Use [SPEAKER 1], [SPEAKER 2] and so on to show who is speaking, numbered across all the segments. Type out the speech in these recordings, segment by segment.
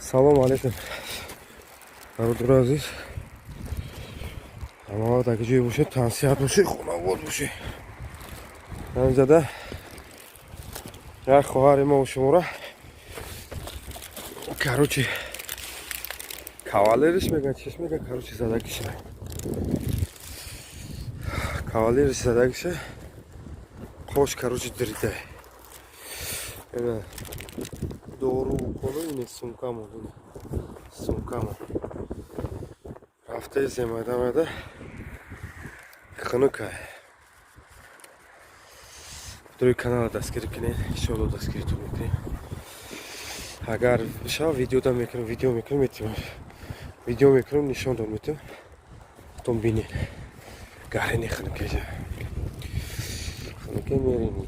[SPEAKER 1] Салому алейкум, бародари азиз. Ҳама вақт аги ҷое бошед, тансиҳат бошед, хонавод бошед. Ҳамзада як хоҳари мо шумора, короче, кавалериш меган, чиш меган, короче, задагиша, кавалериш задагиша, қош, короче, дирида. Ина дору уколу, ини сумкамо, ини сумкамо. Рафтаизем майда майда, хунукай. Рӯи канала дастгирӣ кунед, иншоалло дастгиритон мекунем. Агар шава, видеода мекунем, видео мекунем, метавонем видео мекунем, нишон дод метавонем, тон бинед. Гарини хунукеҷа, хунуке мерини,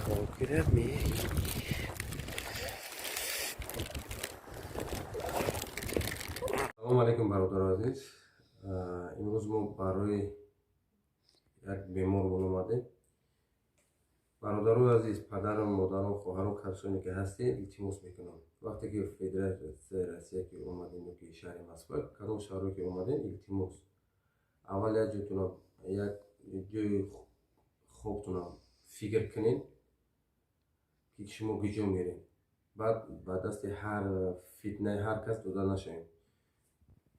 [SPEAKER 1] хунукира мерини. Салому алейкум, бародари азиз. Имрӯз мо барои як бемормон омадем. Бародарои азиз, падарам, модарам, хоҳарам, касоне ки ҳастед, илтимос мекунам, вақте ки Федератсияи Россия ки омадем ёки шаҳри Москва, кадом шаҳрое ки омадем, илтимос, аввал як ҷойтона, як ҷои хобтона фикр кунед, ки шумо куҷо меред. Баъд ба дасти ҳар фитнаи ҳар кас дода нашавем.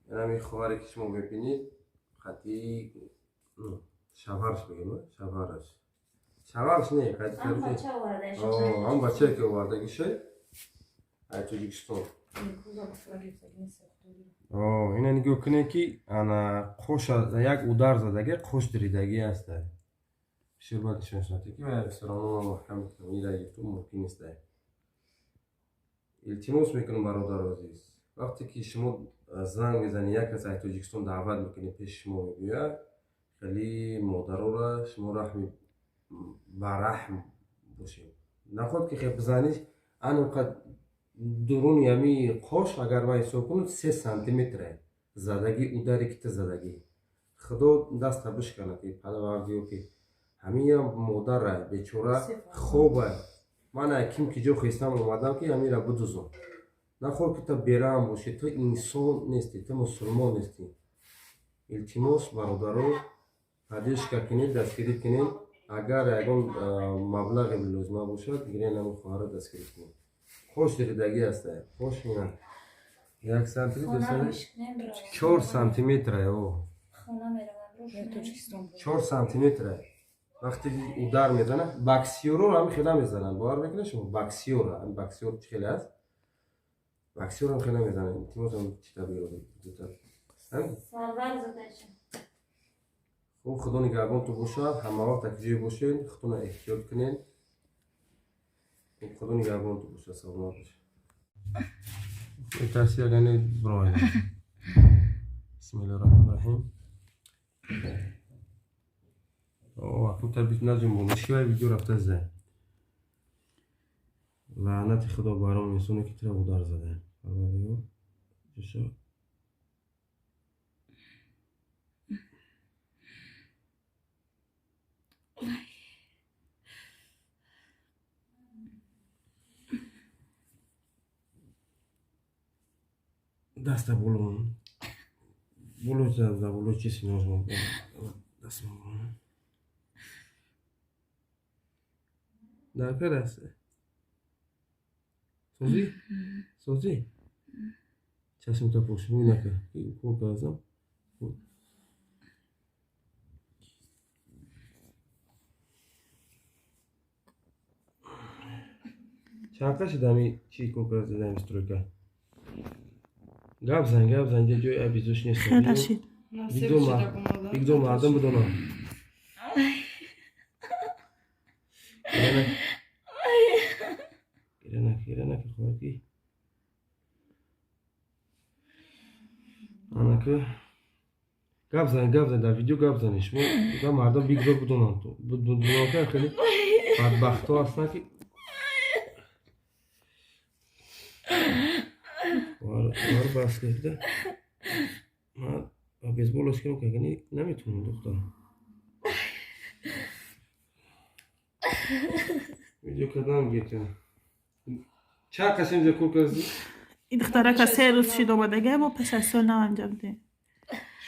[SPEAKER 1] Ҳамин хоҳаре ки шумо мебинед, хати шавҳараш бигем, шавҳараш, шавҳараш не, ҳам бачае ки овардагиша ай Тоҷикистон. Ина нигоҳ кунед, ки ана қош як удар задаги, қош диридагӣ аста. Бисёр бад нишон ки всё равно ман маҳкам мекунам, ира гирифту мумкин нест. Илтимос мекунам, бародару азиз, вақте ки шумо занг мезанед, як кас аз Тоҷикистон даъват мекунед, пеши шумо мебиёяд, хеле модарора шумо раҳми бараҳм бошед. Наход ки хел бизанӣ, анқад дуруни ҳами қош, агар ман ҳисоб кунам, 3 сантиметре задагӣ, ударе ки та задагӣ. Худо даста бишканад, ки парвардиё, ки ҳаминам модара бечора хоба. Ман ким ки ҷо хестам омадам, ки ҳамира бидузам. Наход ки та бераҳм бошӣ, ту инсон нестӣ, ту мусулмон нестӣ. Илтимос, бародаро, поддержка кунед, дастгирӣ кунед. Агар ягон маблағе лозима бошад, гирен, ҳамин хоҳарро дастгирӣ кунед. Қош диридагӣ аста, қош ина 1 сантиметр, 4 сантиметра, о, 4 сантиметра. Вақте удар мезанад, боксёрро ҳами хела мезананд, бовар мекунед шумо? Боксёр, ҳами боксёр чӣ хеле аст, боксёрам хела мезананд. Илтимосам, чита биёред. Хуб, худо нигаҳбонтон бошад. Ҳамавақт як ҷое бошед, худтонро эҳтиёт кунед. Хуб, худо нигаҳбонтон бошад, саломат бошед. Тасвиргани бирояд. Бисмиллоҳи раҳмони раҳим. Акнун наҷунбон, мушкилаи видео рафта зад. Лаънати худо бар он инсоне ки тура удар зада. Парвардигор, ҷӯшо. Даста боло, боло, да, боло, чизи нозмо, даст боло. Дар аст. Созӣ? Созӣ? Чашмта пӯш, мӯй нака. Укол кардам. Чанд қашид ҳами чӣ кор карда ҳами стройка? Гап зан, гап зан, инҷа ҷои абизош нест.
[SPEAKER 2] Хеле шид.
[SPEAKER 1] Бигзор мардум бидонанд. Гиря наки, гиря наки, хоҳарки. Анака. Гап зан, гап зан, дар видео гап занед. Шумо гап мардум бигзор бидонанд. Бидонанд, ки хеле бадбахтҳо ҳастанд, ки вар бас карда. Ман ба бейсболаш кунам, ки наметавонам, духтар. Видео кардам гирифтем. Чанд кас инҷа кор кардӣ?
[SPEAKER 2] Ин духтарака 3 рӯз шид омадага, мо пеш аз сол нав анҷом дем.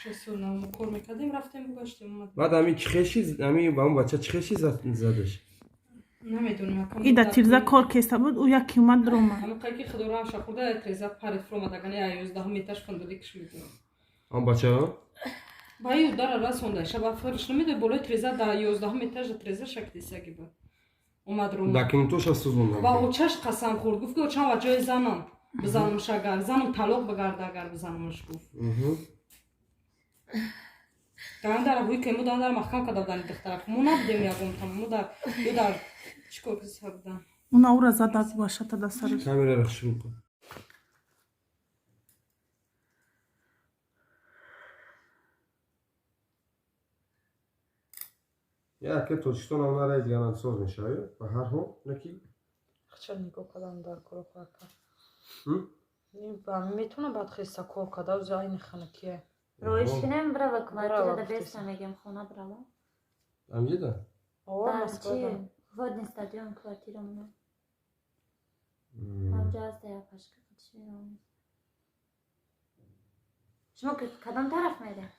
[SPEAKER 3] 6 сол нав мо кор мекардем, рафтем, гаштем, омадем.
[SPEAKER 1] Баъд ҳамин чӣ хеши, ҳамин ба он бача чӣ хеши задаш?
[SPEAKER 3] Намедонем, ака.
[SPEAKER 2] И дар тирза кор кеста буд, ӯ яки омад, ромад.
[SPEAKER 3] Ҳамин ки худоро шахурда треза парид фуромадагани, 11 меташ фундоди киш медонам.
[SPEAKER 1] Он бача?
[SPEAKER 3] Ба ин удара расонда, шаба фарш намедои, болои треза да 11 метаж треза шакдисаги ба омад ромад.
[SPEAKER 1] Документоша сӯзондам.
[SPEAKER 3] Ва очаш қасам хӯрд, гуфт ки очам ва ҷои занам бизанамш, агар занам талоқ бигарда, агар бизанамш, гуфт. Дар ҳуи ки мо дар маҳкам карда буданд духтарак, мо набудем ягонтам, мо дар ё дар чӣ кор киса будам.
[SPEAKER 2] Уна ӯра зада вашата да сараш.
[SPEAKER 1] Камераро шурӯъ кун. Яке Тоҷикистон ам нараи дигар соз мешавад, ба ҳар ҳол наки.
[SPEAKER 3] Хча нигоҳ кардам дар коро ака. Метавонам баъд хеста кор карда, узи айни ханакия.
[SPEAKER 4] Роиш кинем, брава квартира да беста мегем, хона брава.
[SPEAKER 1] Амҷида?
[SPEAKER 3] О, Москвада.
[SPEAKER 4] Водный стадион квартира мона. Ҳамҷа аст я пашка қадиш меравам. Шумо кадом тараф мерем?